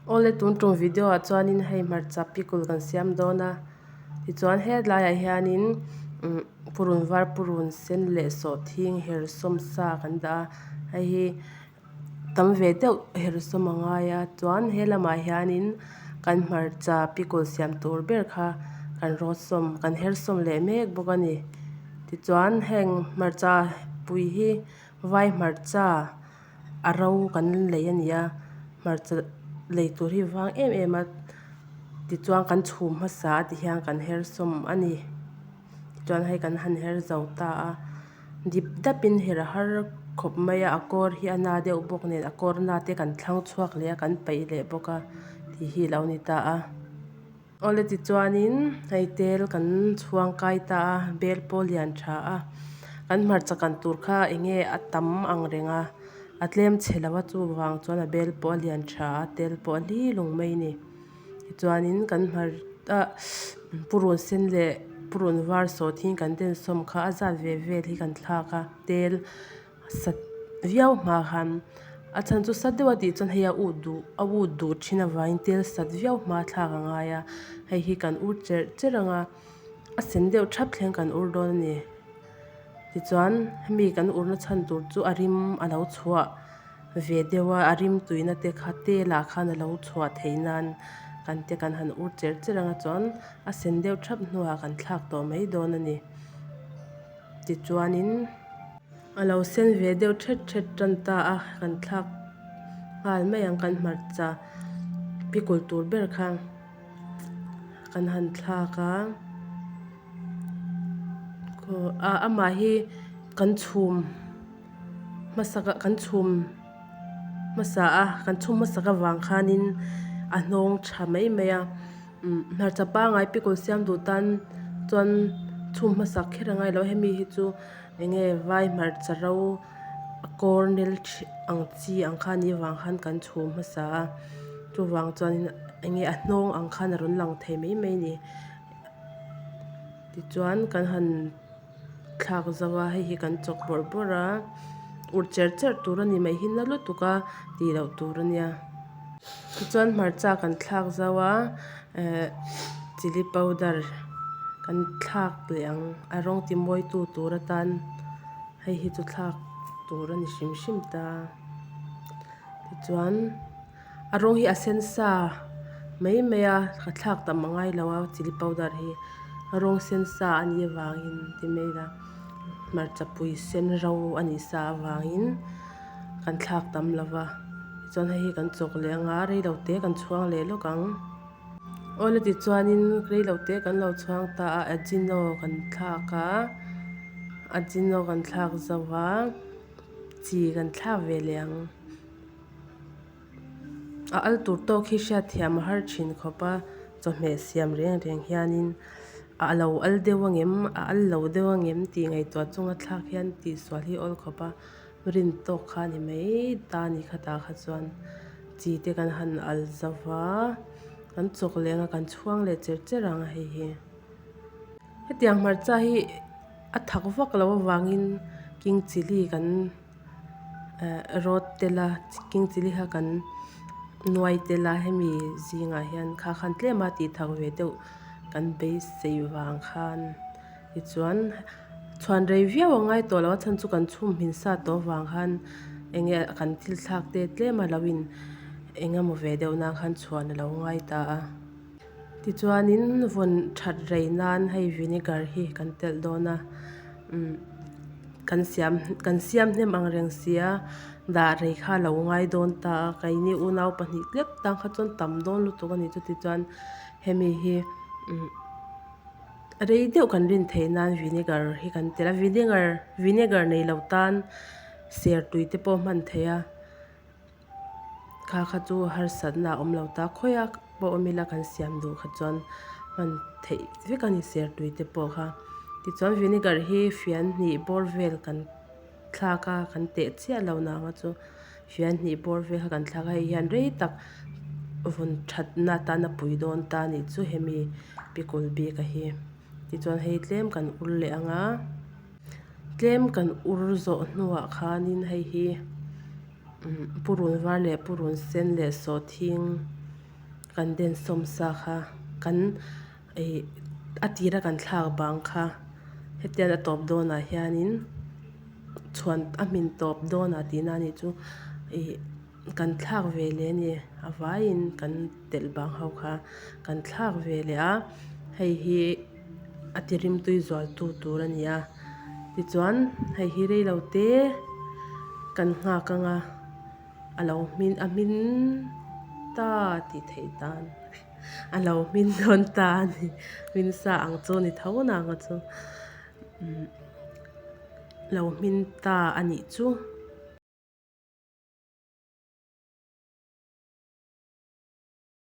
Awle tun tum video ah chuanin hei hmarcha pickle kan siam dawn a tichuan hetlaiah hianin umm purun var purun sen leh sawhthing herhsawm sa kan dah a hei hi tam ve deuh herhsawm a ngai a chuan he lamah hianin kan hmarcha pickle siam tur ber kha kan rawt sawm kan hersawm leh mek bawk a ni tichuan heng hmarcha pui hi vai hmarcha. A ro kan lei a ni a hmarcha lei tur hi vang em em a tichuan kan chhum hmasa a ti hian kan her sawm a ni tichuan hei kan han her zo ta a dip dap in her a har khawp mai a a kawr hi a na deuh bawk nen a kawr na te kan thlang chhuak leh a kan paih leh bawk a tih hi a lo ni ta a. Awle tichuanin hei tel kan chhuang kai ta a bel pawh lian tha a kan hmarcha kan tur kha eng nge a tam ang reng a a tlem chhe lo a chuvang chuan a bel pawh a lian tha a tel pawh a hli lung mai a ni tichuanin kan hmar ah purun sen leh purun var sawh hi kan densawm kha a zat ve vel hi kan thlak a tel. Sat viau hma khan a chhan chu sat deuh a tih chuan hei a ut duh a ut duh thin avangin tel sat viau hma thlak a ngai a hei hi kan ur cherh cherh ang a a sen deuh thap thleng kan ur dawn a ni tichuan hemi kan ur na chhan tur chu a rim a lo chhuah ve deuh a a rim tuina te kha tel ah khan a lo chhuah theih nan kan te kan han ur cherh cherh ang a chuan a sen deuh thap hnuah kan thlak tawh mai dawn a ni tichuanin. A lo sen ve deuh thet thet tan ta a kan thlak nghal mai ang kan hmarcha pickle tur ber kha kan han thlak a ah amah hi kan chhum hmasak ah kan chhum hmasa a kan chhum hmasak avang khanin a hnawng tha mai mai a umm hmarcha pangai pickle siam duh tan chuan chhum hmasak kher a ngai lo hemi hi chu. Enge vai hmarcha ro a kawr nel ṭhi ang chi ang kha anih avang khan kan chhum hmasa a chuvang chuanin enge a hnawng ang khan a rawn lang thei mai mai a ni tichuan kan han thlak zo a hei hi kan chawk bawrh bawrh a ur cher cher tur a ni mai hi na lutuk a tih loh tur a nia tichuan hmarcha kan thlak zo a ehh chilli powder kan thlak leh ang a rawng ti mawi tu tur atan hei hi chu thlak tur a ni hrim hrim ta tichuan a rawng hi a sen sa mai mai a ka thlak tam a ngai lo a chilli powder hi a rawng sen sa a nih avangin ti mai ila hmarcha pui sen ro a nih sa avangin kan thlak tam lo va tichuan hei hi kan chawk leh anga reilo te kan chhuang leh lawk ang. Awle tichuanin reilo te kan lo chhuang ta a ajino kan thlak a ajino kan thlak zo va chi kan thlak ve leh ang a al tur tawk hi hriatthiam a har thin khawp a chawhmeh siam reng reng hianin a lo al deuh angem a al lo deuh angem tih ngaihtuah chunga thlak hian tihsual hi a awl khawp a. Rin tawk kha a ni mai ta a ni khatah kha chuan chi te kan han al zo va kan chawk leh ang a kan chhuang leh cher cher ang a hei hi. Hetiang hmarcha hi a thak vak loh avangin king chilli kan eh rawt tel a king chilli kha kan nuai tel a hemi zingah hian kha khan tlem a tih thak ve deuh kan beisei vang khan. Tichuan chhuan rei viau a ngai tawh lo a chhan chu kan chhum hmin sa tawh avang khan eng nge kan thil thlak te tlem a lo in eng emaw ve deuh nan khan chhuan a lo ngai ta a. Tichuanin vawn that rei nan hei vinegar hi kan telh dawn a umm kan siam kan siam hnem ang reng sia dah rei kha a lo ngai dawn ta a keini unau pahnih tlek tan kha chuan tam dawn lutuk a ni chutichuan hemi hi umm. Rei deuh kan rin theih nan vinegar hi kan telh a vinegar vinegar nei lo tan sertui te pawh hman theih a kha kha chu harsatna a awm lo ta khawi a pawh awm ila kan siam duh kha chuan hman theih vek a ni sertui te pawh kha tichuan vinegar hi fian hnih bawr vel kan thlak a kan teh chiah lo nang a chu fian hnih bawr vel kha kan thlak a hei hian rei tak vawn thatna atan a pui dawn ta a nih chu hemi pickle bik a hi tichuan hei tlem kan ur leh ang a tlem kan ur zawh hnuah khanin hei hi purun var leh purun sen leh sawhthing. kan den sawm sa kha kan ih a tira kan thlak bang kha hetiang a tawp dawnah hianin chhuan a hmin tawp dawnah tihna a nih chu ih kan thlak ve leh a ni a vaiin kan telh bang ho kha kan thlak ve leh a hei hi a ti rimtui zual tu tur a ni a tichuan hei hi rei lo te kan nghak ang a a lo hmin a hmin ta tih theih dan a lo hmin dawn ta a ni hmin sa ang chu a ni tho nang a chu umm lo hmin ta a nih chu.